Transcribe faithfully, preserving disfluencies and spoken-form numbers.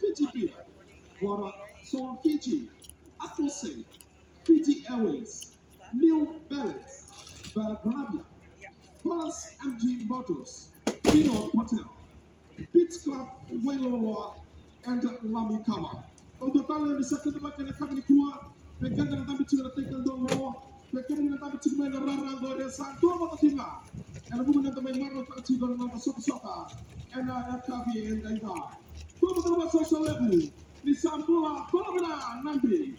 Fiji Beer, Water Soul Fiji, Aquascape, Fiji Airways, New Balance, Balagravia, Plus M G Motors, Pino Hotel, Beach Club, Wailoa, and Lamikawa. Au dua tale ni sa kena vaka ena kama nikua, me keda na dabe tiko na taika dogo, me keda na dabe tiko mai na rara qori, sa dua vata tiko ga. Ena vuku na da mai marautaka tiko na noda sotasota ena yakavi edaidai. Dua vata na vakasoso levu ni sa bula, bula vina na bi.